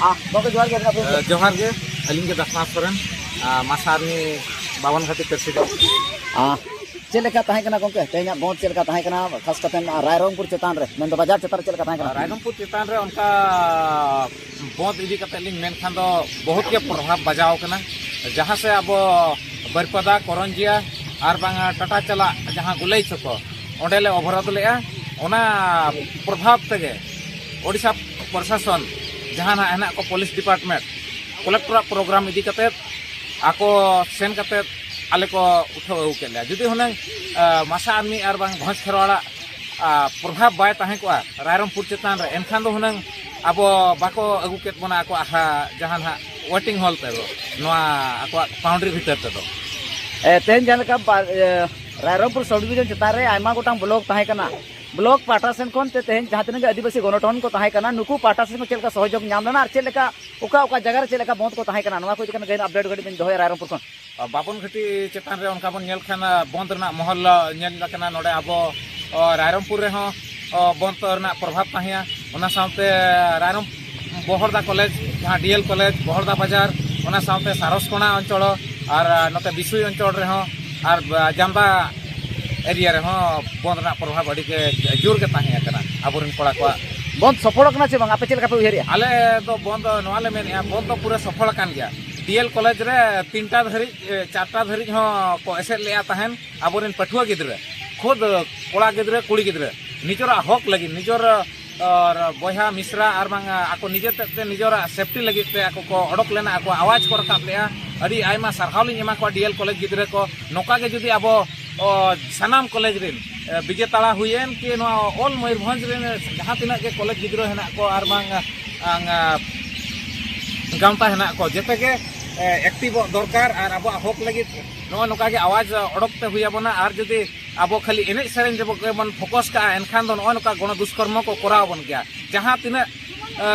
ᱟᱦ, ᱜᱚᱢᱠᱮ ᱡᱚᱦᱟᱨ ᱜᱮ, ᱟᱹᱵᱤᱱᱟᱜ ᱯᱩᱭᱞᱩ᱾ ᱮ, ᱡᱚᱦᱟᱨ ᱜᱮ, ᱟᱹᱞᱤᱧ ᱜᱮ ᱫᱟᱥᱱᱟ ᱥᱚᱨᱮᱱ, ᱟ, ᱢᱟᱥᱟ ᱟᱨᱢᱤ ᱵᱟᱵᱚᱱ ᱜᱷᱟᱴᱤ ᱯᱨᱮᱥᱤᱰᱮᱱᱴ᱾ ᱟᱦ, ᱪᱮᱫ ᱞᱮᱠᱟ ᱛᱟᱦᱮᱸ ᱠᱟᱱᱟ ᱜᱚᱢᱠᱮ ᱛᱮᱦᱮᱧᱟᱜ ᱵᱚᱸᱫᱷ? ᱪᱮᱫ ᱞᱮᱠᱟ ᱛᱟᱦᱮᱸ ᱠᱟᱱᱟ, ᱠᱷᱟᱥ ᱠᱟᱛᱮ ᱨᱟᱭᱨᱚᱝᱯᱩᱨ ᱪᱮᱛᱟᱱ ᱨᱮ, ᱢᱮᱱᱫᱚ ᱵᱟᱡᱟᱨ ᱪᱮᱛᱟᱱ ᱨᱮ ᱪᱮᱫ ᱞᱮᱠᱟ ᱛᱟᱦᱮᱸ ᱠᱟᱱᱟ? ᱨᱟᱭᱨᱚᱝᱯᱩᱨ ᱪᱮᱛᱟᱱ ᱨᱮ ᱚᱱᱠᱟ ᱵᱚᱸᱫᱷ ᱤᱫᱤ ᱠᱟᱛᱮ ᱞᱤᱧ ᱢᱮᱱᱠᱷᱟᱱ ᱫᱚ ᱵᱚᱦᱩᱛ ᱜᱮ ᱯᱨᱚᱵᱷᱟᱵᱽ ᱵᱟᱡᱟᱣ ᱠᱟᱱᱟ᱾ ᱡᱟᱦᱟᱸ ᱥᱮ ᱟᱵᱚ ᱵᱟᱹᱨᱤᱯᱟᱫᱟ, ᱠᱚᱨᱚᱧᱡᱤᱭᱟ ᱟᱨ ᱵᱟᱝ ᱴᱟᱴᱟ ᱪᱟᱞᱟᱜ ᱡᱟᱦᱟᱸ ᱜᱩᱞᱟᱹᱭ ᱪᱚᱠᱚ, ᱚᱸᱰᱮ ᱞᱮ ᱚᱵᱚᱨᱳᱫᱷ ᱞᱮᱫᱼᱟ᱾ ᱚᱱᱟ ᱯᱨᱚᱵᱷᱟᱵᱽ ᱛᱮᱜᱮ ᱳᱰᱤᱥᱟ ᱯᱨᱚᱥᱟᱥᱚᱱ, ᱡᱟᱦᱟᱸ ᱱᱟᱜ ᱦᱮᱱᱟᱜ ᱠᱚ ᱯᱩᱞᱤᱥ ᱰᱤᱯᱟᱨᱴᱢᱮᱱᱴ, ᱠᱚᱞᱮᱠᱴᱚᱨᱟᱜ ᱯᱨᱳᱜᱨᱟᱢ ᱤᱫᱤ ᱠᱟᱛᱮ ᱟᱠᱚ ᱥᱮᱱ ᱠᱟᱛᱮ ᱟᱞᱮ ᱠᱚ ᱩᱴᱷᱟᱹᱣ ᱟᱹᱜᱩ ᱠᱮᱫ ᱞᱮᱭᱟ᱾ ᱡᱩᱫᱤ ᱦᱩᱱᱟᱹᱝ ᱟ, ᱢᱟᱥᱟ ᱟᱨᱢᱤ ᱟᱨ ᱵᱟᱝ ᱵᱷᱚᱸᱡᱽ ᱠᱷᱮᱨᱣᱟᱲᱟᱜ ᱟ, ᱯᱨᱚᱵᱷᱟᱵᱽ ᱵᱟᱭ ᱛᱟᱦᱮᱸ ᱠᱚᱜᱼᱟ ᱨᱟᱭᱨᱚᱝᱯᱩᱨ ᱪᱮᱛᱟᱱ ᱨᱮ, ᱮᱱᱠᱷᱟᱱ ᱫᱚ ᱦᱩᱱᱟᱹᱝ ᱟᱵᱚ ᱵᱟᱠᱚ ᱟᱹᱜᱩ ᱠᱮᱫ ᱵᱚᱱᱟ ᱟᱠᱚᱣᱟᱜ ᱦᱟ, ᱡᱟᱦᱟᱸ ᱱᱟᱦᱟᱜ ᱣᱮᱴᱤᱝ ᱦᱚᱞ ᱛᱮᱫᱚ, ᱱᱚᱣᱟ ᱟᱠᱚᱣᱟᱜ ᱵᱟᱣᱩᱱᱰᱟᱨᱤ ᱵᱷᱤᱛᱟᱹᱨ ᱛᱮᱫᱚ᱾ ᱮ, ᱛᱮᱦᱮᱧ ᱡᱟᱦᱟᱸ ᱞᱮᱠᱟ ᱵᱟ-, ᱮ, ᱨᱟᱭᱨᱚᱝᱯᱩᱨ ᱥᱟᱵ ᱰᱤᱵᱷᱤᱡᱚᱱ ᱪᱮᱛᱟᱱ ᱨᱮ ᱟᱭᱢᱟ ᱜᱚᱴᱟᱝ ᱵᱞᱚᱠ ᱛᱟᱦᱮᱸ ᱠᱟᱱᱟ, ᱵᱞᱚᱠ ᱯᱟᱦᱴᱟ ᱥᱮᱱ ᱠᱷᱚᱱ ᱛᱮ ᱛᱮᱦᱮᱧ ᱡᱟᱦᱟᱸ ᱛᱤᱱᱟᱹᱜ ᱜᱮ ᱟᱹᱫᱤᱵᱟᱹᱥᱤ ᱜᱚᱱᱚᱴᱷᱚᱱ ᱠᱚ ᱛᱟᱦᱮᱸ ᱠᱟᱱᱟ, ᱱᱩᱠᱩ ᱯᱟᱦᱴᱟ ᱥᱮᱱ ᱠᱷᱚᱱ ᱪᱮᱫ ᱞᱮᱠᱟ ᱥᱚᱦᱚᱡᱳᱜᱽ ᱧᱟᱢ ᱞᱮᱱᱟ ᱟᱨ ᱪᱮᱫ ᱞᱮᱠᱟ ᱚᱠᱟ ᱚᱠᱟ ᱡᱟᱭᱜᱟ ᱨᱮ ᱪᱮᱫ ᱞᱮᱠᱟ ᱵᱚᱸᱫᱷ ᱠᱚ ᱛᱟᱦᱮᱸ ᱠᱟᱱᱟ, ᱱᱚᱣᱟ ᱠᱚ ᱤᱫᱤ ᱠᱟᱛᱮ ᱜᱟᱹᱦᱤᱨ ᱟᱯᱰᱮᱴ ᱠᱟᱹᱴᱤᱡ ᱵᱮᱱ ᱫᱚᱦᱚᱭᱟ ᱨᱟᱭᱨᱚᱝᱯᱩᱨ ᱠᱷᱚᱱ? ᱵᱟᱵᱚᱱ ᱜᱷᱟᱹᱴᱤ ᱪᱮᱛᱟᱱ ᱨᱮ ᱚᱱᱠᱟ ᱵᱚᱱ ᱧᱮᱞ ᱠᱷᱟᱱ, ᱟ, ᱵᱚᱸᱫᱷ ᱨᱮᱱᱟᱜ ᱢᱚᱦᱚᱞ, ᱟ, ᱧᱮᱞ ᱟᱠᱟᱱᱟ᱾ ᱱᱚᱰᱮ ᱟᱵᱚ, ᱟ, ᱨᱟᱭᱨᱚᱝᱯᱩᱨ ᱨᱮᱦᱚᱸ, ᱟ, ᱵᱚᱸᱫᱷ ᱨᱮᱱᱟᱜ ᱯᱨᱚᱵᱷᱟᱵᱽ ᱛᱟᱦᱮᱸᱭᱟ᱾ ᱚᱱᱟ ᱥᱟᱶᱛᱮ ᱨᱟᱭᱨᱚᱝ ᱵᱚᱦᱚᱲᱫᱟ ᱠᱚᱞᱮᱡᱽ, ᱡᱟᱦᱟᱸ ᱰᱤ ᱮᱞ ᱠᱚᱞᱮᱡᱽ, ᱵᱚᱦᱚᱲᱫᱟ ᱵᱟᱡᱟᱨ, ᱚᱱᱟ ᱥᱟᱶᱛᱮ ᱥᱟᱨᱚᱥᱠᱳᱱᱟ ᱚᱧᱪᱚᱲ ᱟᱨ, ᱟ, ᱱᱚᱛᱮ ᱵᱤᱥᱩᱭ ᱚᱧᱪᱚᱲ ᱨᱮᱦᱚᱸ ᱟᱨ, ᱟ, ᱡᱟᱢᱫᱟ ᱮᱨᱤᱭᱟ ᱨᱮᱦᱚᱸ ᱵᱚᱸᱫᱷ ᱨᱮᱱᱟᱜ ᱯᱨᱚᱵᱷᱟᱵᱽ ᱟᱹᱰᱤ ᱜᱮ ᱡᱳᱨ ᱜᱮ ᱛᱟᱦᱮᱸ ᱠᱟᱱᱟ ᱟᱵᱚᱨᱮᱱ ᱠᱚᱲᱟ ᱠᱚᱣᱟᱜ᱾ ᱵᱚᱸᱫᱷ ᱥᱚᱯᱷᱚᱞ ᱟᱠᱟᱱᱟ ᱪᱮ ᱵᱟᱝ, ᱟᱯᱮ ᱪᱮᱫ ᱞᱮᱠᱟ ᱯᱮ ᱩᱭᱦᱟᱹᱨᱮᱜᱼᱟ? ᱟᱞᱮ ᱫᱚ ᱵᱚᱸᱫᱷ, ᱱᱚᱣᱟ ᱞᱮ ᱢᱮᱱᱮᱜᱼᱟ, ᱵᱚᱸᱫᱷ ᱫᱚ ᱯᱩᱨᱟᱹ ᱥᱚᱯᱷᱚᱞ ᱟᱠᱟᱱ ᱜᱮᱭᱟ᱾ ᱰᱤ ᱮᱞ ᱠᱚᱞᱮᱡᱽ ᱨᱮ ᱛᱤᱱᱴᱟ ᱫᱷᱟᱹᱨᱤᱡ, ᱮ, ᱪᱟᱨᱴᱟ ᱫᱷᱟᱹᱨᱤᱡ ᱦᱚᱸ ᱠᱚ ᱮᱥᱮᱫ ᱞᱮᱜᱼᱟ ᱛᱟᱦᱮᱱ ᱟᱵᱚᱨᱮᱱ ᱯᱟᱹᱴᱷᱩᱣᱟᱹ ᱜᱤᱫᱽᱨᱟᱹ, ᱠᱷᱩᱫ ᱠᱚᱲᱟ ᱜᱤᱫᱽᱨᱟᱹ, ᱠᱩᱲᱤ ᱜᱤᱫᱽᱨᱟᱹ, ᱱᱤᱡᱚᱨᱟᱜ ᱦᱚᱠ ᱞᱟᱹᱜᱤᱫ, ᱱᱤᱡᱚᱨ, ᱟᱨ ᱵᱚᱭᱦᱟ ᱢᱤᱥᱨᱟ ᱟᱨ ᱵᱟᱝ ᱟᱠᱚ ᱱᱤᱡᱮ ᱛᱮᱫ ᱛᱮ ᱱᱤᱡᱚᱨᱟᱜ ᱥᱮᱯᱴᱤ ᱞᱟᱹᱜᱤᱫ ᱛᱮ ᱟᱠᱚ ᱠᱚ ᱚᱰᱚᱠ ᱞᱮᱱᱟ, ᱟᱠᱚᱣᱟᱜ ᱟᱣᱟᱡᱽ ᱠᱚ ᱨᱟᱠᱟᱵ ᱞᱮᱜᱼᱟ᱾ ᱟᱹᱰᱤ ᱟᱭᱢᱟ ᱥᱟᱨᱦᱟᱣ ᱞᱤᱧ ᱮᱢᱟ ᱠᱚᱣᱟ ᱰᱤ ᱮᱞ ᱠᱚᱞᱮᱡᱽ ᱜᱤᱫᱽᱨᱟᱹ ᱠᱚ᱾ ᱱᱚᱝᱠᱟ ᱜᱮ ᱡᱩᱫᱤ ᱟᱵᱚ, ᱚ, ᱥᱟᱱᱟᱢ ᱠᱚᱞᱮᱡᱽ ᱨᱮᱱ, ᱮ, ᱵᱤᱡᱮᱛᱟᱲᱟ ᱦᱩᱭᱮᱱ ᱠᱤ ᱱᱚᱣᱟ ᱚᱞ ᱢᱚᱭᱩᱨᱵᱷᱚᱸᱡᱽ ᱨᱮᱱ ᱡᱟᱦᱟᱸ ᱛᱤᱱᱟᱹᱜ ᱜᱮ ᱠᱚᱞᱮᱡᱽ ᱜᱤᱫᱽᱨᱟᱹ ᱦᱮᱱᱟᱜ ᱠᱚ ᱟᱨ ᱵᱟᱝ, ᱟᱝ, ᱟ, ᱜᱟᱶᱛᱟ ᱦᱮᱱᱟᱜ ᱠᱚ, ᱡᱮᱛᱮ ᱜᱮ, ᱮ, ᱮᱠᱴᱤᱵᱷᱚᱜ ᱫᱚᱨᱠᱟᱨ ᱟᱨ ᱟᱵᱚᱣᱟᱜ ᱦᱚᱠ ᱞᱟᱹᱜᱤᱫ ᱱᱚᱜᱼᱚ ᱱᱚᱝᱠᱟ ᱜᱮ ᱟᱣᱟᱡᱽ ᱚᱰᱚᱠ ᱛᱮ ᱦᱩᱭ ᱟᱵᱚᱱᱟ᱾ ᱟᱨ ᱡᱩᱫᱤ ᱟᱵᱚ ᱠᱷᱟᱹᱞᱤ ᱮᱱᱮᱡ ᱥᱮᱨᱮᱧ ᱨᱮᱵᱚ, ᱜᱮᱵᱚᱱ ᱯᱷᱳᱠᱟᱥ ᱠᱟᱜᱼᱟ, ᱮᱱᱠᱷᱟᱱ ᱫᱚ ᱱᱚᱜᱼᱚ ᱱᱚᱝᱠᱟ ᱜᱚᱬᱚ ᱫᱩᱥᱠᱚᱨᱢᱚ ᱠᱚ ᱠᱚᱨᱟᱣ ᱟᱵᱚᱱ ᱜᱮᱭᱟ᱾ ᱡᱟᱦᱟᱸ ᱛᱤᱱᱟᱹᱜ, ᱮ,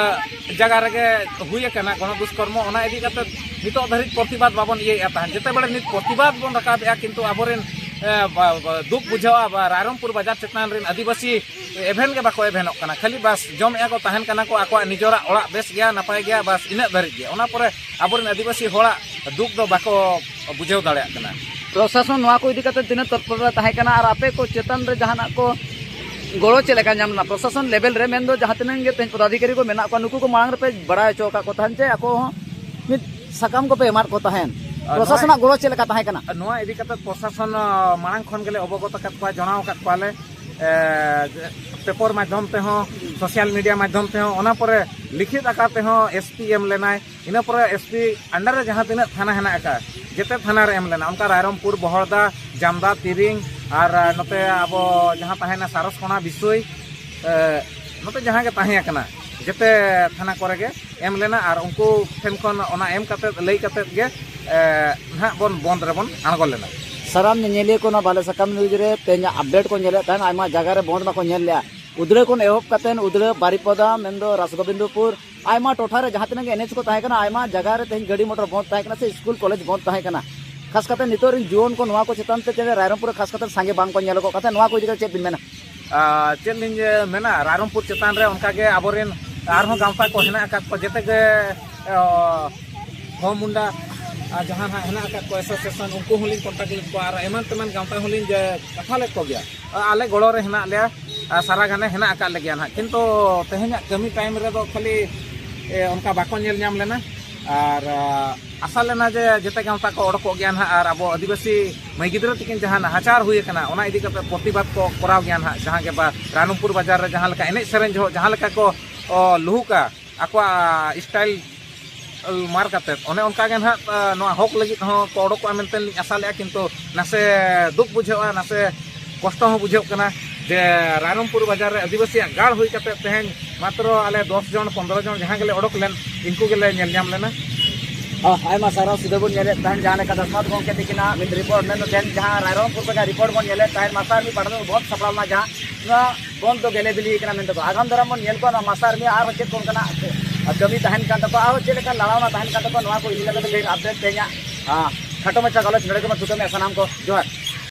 ᱡᱟᱭᱜᱟ ᱨᱮᱜᱮ ᱦᱩᱭ ᱟᱠᱟᱱᱟ ᱜᱚᱬᱚ ᱫᱩᱥᱠᱚᱨᱢᱚ, ᱚᱱᱟ ᱤᱫᱤ ᱠᱟᱛᱮ ᱱᱤᱛᱚᱜ ᱫᱷᱟᱹᱨᱤᱡ ᱯᱨᱚᱛᱤᱵᱟᱫ ᱵᱟᱵᱚᱱ ᱤᱭᱟᱹᱭᱮᱫᱼᱟ ᱛᱟᱦᱮᱸᱫ᱾ ᱡᱮᱛᱮ ᱵᱮᱲᱮ ᱱᱤᱛ ᱯᱨᱚᱛᱤᱵᱟᱫ ᱵᱚᱱ ᱨᱟᱠᱟᱵᱮᱜᱼᱟ, ᱠᱤᱱᱛᱩ ᱟᱵᱚᱨᱮᱱ, ᱮ, ᱵᱟ-, ᱵᱟ-, ᱫᱩᱠ ᱵᱩᱡᱷᱟᱹᱣᱟ, ᱵᱟ-, ᱨᱟᱭᱨᱚᱝᱯᱩᱨ ᱵᱟᱡᱟᱨ ᱪᱮᱛᱟᱱ ᱨᱮᱱ ᱟᱹᱫᱤᱵᱟᱹᱥᱤ ᱮᱵᱷᱮᱱ ᱜᱮ ᱵᱟᱠᱚ ᱮᱵᱷᱮᱱᱚᱜ ᱠᱟᱱᱟ, ᱠᱷᱟᱹᱞᱤ ᱵᱟᱥ ᱡᱚᱢᱮᱜᱼᱟ ᱠᱚ, ᱛᱟᱦᱮᱱ ᱠᱟᱱᱟ ᱠᱚ, ᱟᱠᱚᱣᱟᱜ ᱱᱤᱡᱚᱨᱟᱜ ᱚᱲᱟᱜ ᱵᱮᱥ ᱜᱮᱭᱟ, ᱱᱟᱯᱟᱭ ᱜᱮᱭᱟ, ᱵᱟᱥ ᱤᱱᱟᱹᱜ ᱫᱷᱟᱹᱨᱤᱡ ᱜᱮ᱾ ᱚᱱᱟ ᱯᱚᱨᱮ ᱟᱵᱚᱨᱮᱱ ᱟᱹᱫᱤᱵᱟᱹᱥᱤ ᱦᱚᱲᱟᱜ ᱫᱩᱠ ᱫᱚ ᱵᱟᱠᱚ ᱵᱩᱡᱷᱟᱹᱣ ᱫᱟᱲᱮᱭᱟᱜ ᱠᱟᱱᱟ᱾ ᱯᱨᱚᱥᱟᱥᱚᱱ ᱱᱚᱣᱟ ᱠᱚ ᱤᱫᱤ ᱠᱟᱛᱮ ᱛᱤᱱᱟᱹᱜ ᱛᱚᱛᱯᱚᱨ ᱨᱮ ᱛᱟᱦᱮᱸ ᱠᱟᱱᱟ ᱟᱨ ᱟᱯᱮ ᱠᱚ ᱪᱮᱛᱟᱱ ᱨᱮ ᱡᱟᱦᱟᱱᱟᱜ ᱠᱚ ᱜᱚᱲᱚ ᱪᱮᱫ ᱞᱮᱠᱟ ᱧᱟᱢ ᱞᱮᱱᱟ? ᱯᱨᱚᱥᱟᱥᱚᱱ ᱞᱮᱵᱮᱞ ᱨᱮ, ᱢᱮᱱᱫᱚ ᱡᱟᱦᱟᱸ ᱛᱤᱱᱟᱹᱜ ᱜᱮ ᱛᱮᱦᱮᱧ ᱯᱚᱫᱟᱫᱷᱤᱠᱟᱨᱤ ᱠᱚ ᱢᱮᱱᱟᱜ ᱠᱚᱣᱟ, ᱱᱩᱠᱩ ᱠᱚ ᱢᱟᱲᱟᱝ ᱨᱮᱯᱮ ᱵᱟᱲᱟᱭ ᱦᱚᱪᱚ ᱟᱠᱟᱫ ᱠᱚ ᱛᱟᱦᱮᱸᱫ ᱡᱮ ᱟᱠᱚ ᱦᱚᱸ ᱢᱤᱫ ᱥᱟᱠᱟᱢ ᱠᱚᱯᱮ ᱮᱢᱟᱫ ᱠᱚ ᱛᱟᱦᱮᱸᱫ᱾ ᱟᱨ ᱯᱨᱚᱥᱟᱥᱚᱱᱟᱜ ᱜᱚᱲᱚ ᱪᱮᱫ ᱞᱮᱠᱟ ᱛᱟᱦᱮᱸ ᱠᱟᱱᱟ? ᱱᱚᱣᱟ ᱤᱫᱤ ᱠᱟᱛᱮ ᱯᱨᱚᱥᱟᱥᱚᱱ, ᱟ, ᱢᱟᱲᱟᱝ ᱠᱷᱚᱱ ᱜᱮᱞᱮ ᱚᱵᱚᱜᱚᱛ ᱟᱠᱟᱫ ᱠᱚᱣᱟ, ᱡᱟᱱᱟᱣ ᱟᱠᱟᱫ ᱠᱚᱣᱟᱞᱮ᱾ ᱮ, ᱯᱮᱯᱚᱨ ᱢᱟᱫᱽᱫᱷᱚᱢ ᱛᱮᱦᱚᱸ, ᱥᱳᱥᱟᱞ ᱢᱤᱰᱤᱭᱟ ᱢᱟᱫᱽᱫᱷᱚᱢ ᱛᱮᱦᱚᱸ, ᱚᱱᱟ ᱯᱚᱨᱮ ᱞᱤᱠᱷᱤᱛ ᱟᱠᱟᱨ ᱛᱮᱦᱚᱸ ᱮᱥᱯᱤ ᱮᱢ ᱞᱮᱱᱟᱭ᱾ ᱤᱱᱟᱹ ᱯᱚᱨᱮ ᱮᱥᱯᱤ under ᱨᱮ ᱡᱟᱦᱟᱸ ᱛᱤᱱᱟᱹᱜ ᱛᱷᱟᱱᱟ ᱦᱮᱱᱟᱜ ᱟᱠᱟᱫ, ᱡᱮᱛᱮ ᱛᱷᱟᱱᱟ ᱨᱮ ᱮᱢ ᱞᱮᱱᱟ᱾ ᱚᱱᱠᱟ ᱨᱟᱭᱨᱚᱝᱯᱩᱨ, ᱵᱚᱦᱚᱲᱫᱟ, ᱡᱟᱢᱫᱟ, ᱛᱤᱨᱤᱝ ᱟᱨ, ᱟ, ᱱᱚᱛᱮ ᱟᱵᱚ ᱡᱟᱦᱟᱸ ᱛᱟᱦᱮᱱᱟ ᱥᱟᱨᱚᱥᱠᱳᱱᱟ, ᱵᱤᱥᱳᱭ, ᱮ, ᱱᱚᱛᱮ ᱡᱟᱦᱟᱸ ᱜᱮ ᱛᱟᱦᱮᱸ ᱠᱟᱱᱟ, ᱡᱮᱛᱮ ᱛᱷᱟᱱᱟ ᱠᱚᱨᱮ ᱜᱮ ᱮᱢ ᱞᱮᱱᱟ᱾ ᱟᱨ ᱩᱱᱠᱩ ᱴᱷᱮᱱ ᱠᱷᱚᱱ ᱚᱱᱟ ᱮᱢ ᱠᱟᱛᱮᱫ, ᱞᱟᱹᱭ ᱠᱟᱛᱮᱫ ᱜᱮ, ᱮ, ᱱᱟᱦᱟᱜ ᱵᱚᱱ ᱵᱚᱱᱫ ᱨᱮᱵᱚᱱ ᱟᱬᱜᱚ ᱞᱮᱱᱟ᱾ ᱥᱟᱱᱟᱢ ᱧᱮᱧᱮᱞᱤᱭᱟᱹ ᱠᱚ ᱱᱚᱣᱟ ᱵᱟᱞᱮ ᱥᱟᱠᱟᱢ ᱱᱤᱭᱩᱡᱽ ᱨᱮ ᱛᱮᱦᱮᱧ ᱟᱯᱰᱮᱴ ᱠᱚ ᱧᱮᱞᱮᱫ ᱛᱟᱦᱮᱱ, ᱟᱭᱢᱟ ᱡᱟᱭᱜᱟ ᱨᱮ ᱵᱚᱱᱫ ᱢᱟᱠᱚ ᱧᱮᱞ ᱞᱮᱜᱼᱟ᱾ ᱩᱫᱽᱲᱟ ᱠᱷᱚᱱ ᱮᱦᱚᱵ ᱠᱟᱛᱮᱫ ᱩᱫᱽᱲᱟ, ᱵᱟᱨᱤᱯᱚᱫᱟ, ᱢᱮᱱᱫᱚ ᱨᱟᱥᱜᱳᱵᱤᱱᱫᱯᱩᱨ, ᱟᱭᱢᱟ ᱴᱚᱴᱷᱟ ᱨᱮ ᱡᱟᱦᱟᱸ ᱛᱤᱱᱟᱹᱜ ᱜᱮ ᱮᱱ ᱮᱪ ᱠᱚ ᱛᱟᱦᱮᱸ ᱠᱟᱱᱟ, ᱟᱭᱢᱟ ᱡᱟᱭᱜᱟ ᱨᱮ ᱛᱮᱦᱮᱧ ᱜᱟᱹᱰᱤ ᱢᱚᱴᱚᱨ ᱵᱚᱱᱫ ᱛᱟᱦᱮᱸ ᱠᱟᱱᱟ ᱥᱮ ᱥᱠᱩᱞ ᱠᱚᱞᱮᱡᱽ ᱵᱚᱱᱫ ᱛᱟᱦᱮᱸ ᱠᱟᱱᱟ᱾ ᱠᱷᱟᱥ ᱠᱟᱛᱮ ᱱᱤᱛᱚᱜ ᱨᱮᱱ ᱡᱩᱣᱟᱹᱱ ᱠᱚ ᱱᱚᱣᱟ ᱠᱚ ᱪᱮᱛᱟᱱ ᱛᱮ ᱪᱮᱫ ᱨᱟᱭᱨᱚᱝᱯᱩᱨ ᱨᱮ ᱠᱷᱟᱥ ᱠᱟᱛᱮ ᱥᱟᱸᱜᱮ ᱵᱟᱝ ᱠᱚ ᱧᱮᱞᱚᱜᱚᱜ ᱠᱟᱱ ᱛᱟᱦᱮᱸ, ᱱᱚᱣᱟ ᱠᱚ ᱤᱫᱤ ᱠᱟᱛᱮ ᱪᱮᱫ ᱵᱤᱱ ᱢᱮᱱᱟ? ᱟᱨ ᱪᱮᱫ ᱞᱤᱧ ᱢᱮᱱᱟ, ᱨᱟᱭᱨᱚᱝᱯᱩᱨ ᱪᱮᱛᱟᱱ ᱨᱮ ᱚᱱᱠᱟᱜᱮ ᱟᱵᱚᱨᱮᱱ ᱟᱨᱦᱚᱸ ᱜᱟᱶᱛᱟ ᱠᱚ ᱦᱮᱱᱟᱜ ᱟᱠᱟᱫ ᱠᱚᱣᱟ, ᱡᱮᱛᱮ ᱜᱮ, ᱚ, ᱦᱳ ᱢᱩᱱᱰᱟ, ᱟᱨ ᱡᱟᱦᱟᱸ ᱱᱟᱦᱟᱜ ᱦᱮᱱᱟᱜ ᱟᱠᱟᱫ ᱠᱚᱣᱟ ᱮᱥᱳᱥᱤᱭᱮᱥᱚᱱ, ᱩᱱᱠᱩ ᱦᱚᱸᱞᱤᱧ ᱠᱚᱱᱴᱟᱠᱴ ᱞᱮᱫ ᱠᱚᱣᱟ ᱟᱨ ᱮᱢᱟᱱ ᱛᱮᱢᱟᱱ ᱜᱟᱶᱛᱟ ᱦᱚᱸᱞᱤᱧ ᱡᱮ ᱠᱟᱛᱷᱟ ᱞᱮᱫ ᱠᱚᱜᱮᱭᱟ᱾ ᱟᱞᱮ ᱜᱚᱲᱚ ᱨᱮ ᱦᱮᱱᱟᱜ ᱞᱮᱭᱟ, ᱟᱨ ᱥᱟᱨᱟ ᱜᱷᱟᱱᱮ ᱦᱮᱱᱟᱜ ᱟᱠᱟᱫ ᱞᱮᱜᱮᱭᱟ ᱱᱟᱦᱟᱜ, ᱠᱤᱱᱛᱩ ᱛᱮᱦᱮᱧᱟᱜ ᱠᱟᱹᱢᱤ ᱴᱟᱭᱤᱢ ᱨᱮᱫᱚ ᱠᱷᱟᱹᱞᱤ, ᱮ, ᱚᱱᱠᱟ ᱵᱟᱠᱚ ᱧᱮᱞ ᱧᱟᱢ ᱞᱮᱱᱟ᱾ ᱟᱨ, ᱟ, ᱟᱥᱟ ᱞᱮᱱᱟ ᱡᱮ ᱡᱮᱛᱮ ᱜᱟᱶᱛᱟ ᱠᱚ ᱚᱰᱚᱠᱚᱜ ᱜᱮᱭᱟ ᱱᱟᱦᱟᱜ ᱟᱨ ᱟᱵᱚ ᱟᱹᱫᱤᱵᱟᱹᱥᱤ ᱢᱟᱹᱭ ᱜᱤᱫᱽᱨᱟᱹ ᱛᱤᱠᱤᱱ ᱡᱟᱦᱟᱸ ᱱᱟᱦᱟᱪᱟᱨ ᱦᱩᱭ ᱟᱠᱟᱱᱟ, ᱚᱱᱟ ᱤᱫᱤ ᱠᱟᱛᱮ ᱯᱨᱚᱛᱤᱵᱟᱫ ᱠᱚ ᱠᱚᱨᱟᱣ ᱜᱮᱭᱟ ᱱᱟᱦᱟᱜ᱾ ᱡᱟᱦᱟᱸ ᱜᱮ ᱵᱟ ᱨᱟᱭᱨᱚᱝᱯᱩᱨ ᱵᱟᱡᱟᱨ ᱨᱮ ᱡᱟᱦᱟᱸ ᱞᱮᱠᱟ ᱮᱱᱮᱡ ᱥᱮᱨᱮᱧ ᱡᱚᱦᱚᱜ ᱡᱟᱦᱟᱸ ᱞᱮᱠᱟ ᱠᱚ, ᱚ, ᱞᱩᱦᱩᱠᱟ, ᱟᱠᱚᱣᱟᱜ ᱥᱴᱟᱭᱤᱞ ᱢᱟᱨ ᱠᱟᱛᱮᱫ, ᱚᱱᱮ ᱚᱱᱠᱟ ᱜᱮ ᱱᱟᱦᱟᱜ, ᱟ, ᱱᱚᱣᱟ ᱦᱚᱠ ᱞᱟᱹᱜᱤᱫ ᱦᱚᱸ ᱠᱚ ᱚᱰᱚᱠᱚᱜᱼᱟ ᱢᱮᱱᱛᱮ ᱞᱤᱧ ᱟᱥᱟ ᱞᱮᱜᱼᱟ, ᱠᱤᱱᱛᱩ ᱱᱟᱥᱮ ᱫᱩᱠ ᱵᱩᱡᱷᱟᱹᱜᱼᱟ, ᱱᱟᱥᱮ ᱠᱚᱥᱴᱚ ᱦᱚᱸ ᱵᱩᱡᱷᱟᱹᱜ ᱠᱟᱱᱟ ᱡᱮ ᱨᱟᱭᱨᱚᱝᱯᱩᱨ ᱵᱟᱡᱟᱨ ᱨᱮ ᱟᱹᱫᱤᱵᱟᱹᱥᱤᱭᱟᱜ ᱜᱟᱲ ᱦᱩᱭ ᱠᱟᱛᱮᱫ ᱛᱮᱦᱮᱧ ᱢᱟᱛᱨᱚ ᱟᱞᱮ ᱫᱚᱥ ᱡᱚᱱ, ᱯᱚᱱᱫᱽᱨᱚ ᱡᱚᱱ ᱡᱟᱦᱟᱸ ᱜᱮᱞᱮ ᱚᱰᱚᱠ ᱞᱮᱱ, ᱤᱱᱠᱩ ᱜᱮᱞᱮ ᱧᱮᱞ ᱧᱟᱢ ᱞᱮᱱᱟ᱾ ᱦᱚᱸ, ᱟᱭᱢᱟ ᱥᱟᱨᱦᱟᱣ᱾ ᱥᱤᱫᱷᱟᱹ ᱵᱚᱱ ᱧᱮᱞᱮᱫ ᱛᱟᱦᱮᱱ ᱡᱟᱦᱟᱸ ᱞᱮᱠᱟ ᱫᱟᱥᱱᱟᱛ ᱜᱚᱢᱠᱮ ᱛᱤᱠᱤᱱᱟᱜ ᱢᱤᱫ ᱨᱤᱯᱳᱨᱴ, ᱢᱮᱱᱫᱚ ᱛᱮᱦᱮᱧ ᱡᱟᱦᱟᱸ ᱨᱟᱭᱨᱚᱝᱯᱩᱨ ᱠᱷᱚᱱ ᱡᱟᱦᱟᱸ ᱨᱤᱯᱳᱨᱴ ᱵᱚᱱ ᱧᱮᱞᱮᱫ ᱛᱟᱦᱮᱱ, ᱢᱟᱥᱟ ᱟᱨᱢᱤ ᱯᱟᱦᱴᱟ ᱫᱚ ᱵᱚᱱᱫ ᱥᱟᱯᱲᱟᱣ ᱞᱮᱱᱟ, ᱡᱟᱦᱟᱸ ᱱᱚᱣᱟ ᱵᱚᱱᱫ ᱫᱚ ᱜᱮᱞᱮ ᱵᱤᱞᱤ ᱠᱟᱱᱟ ᱢᱮᱱᱛᱮ ᱠᱚ᱾ ᱟᱜᱟᱢ ᱫᱟᱨᱟᱢ ᱵᱚᱱ ᱧᱮᱞ ᱠᱚᱣᱟ ᱱᱚᱣᱟ ᱢᱟᱥᱟ ᱟᱨᱢᱤ ᱟᱨᱦᱚᱸ ᱪᱮᱫ ᱠᱚ ᱚᱱᱠᱟᱱᱟᱜ ᱠᱟᱹᱢᱤ ᱛᱟᱦᱮᱱ ᱠᱟᱱ ᱛᱟᱠᱚᱣᱟ, ᱟᱨᱦᱚᱸ ᱪᱮᱫ ᱞᱮᱠᱟ ᱞᱟᱲᱟᱣᱱᱟ ᱛᱟᱦᱮᱱ ᱠᱟᱱ ᱛᱟᱠᱚᱣᱟ, ᱱᱚᱣᱟ ᱠᱚ ᱤᱫᱤ ᱠᱟᱛᱮ ᱜᱮ ᱟᱯᱰᱮᱴ ᱛᱮᱦᱮᱧᱟᱜ, ᱟ, ᱠᱷᱟᱴᱚ ᱢᱟᱪᱷᱟ ᱜᱟᱞᱚᱪ ᱱᱚᱰᱮ ᱜᱮᱵᱚᱱ ᱛᱷᱩᱠᱟᱹᱢᱮᱫᱼᱟ᱾ ᱥᱟᱱᱟᱢ ᱠᱚ ᱡᱚᱦᱟᱨ᱾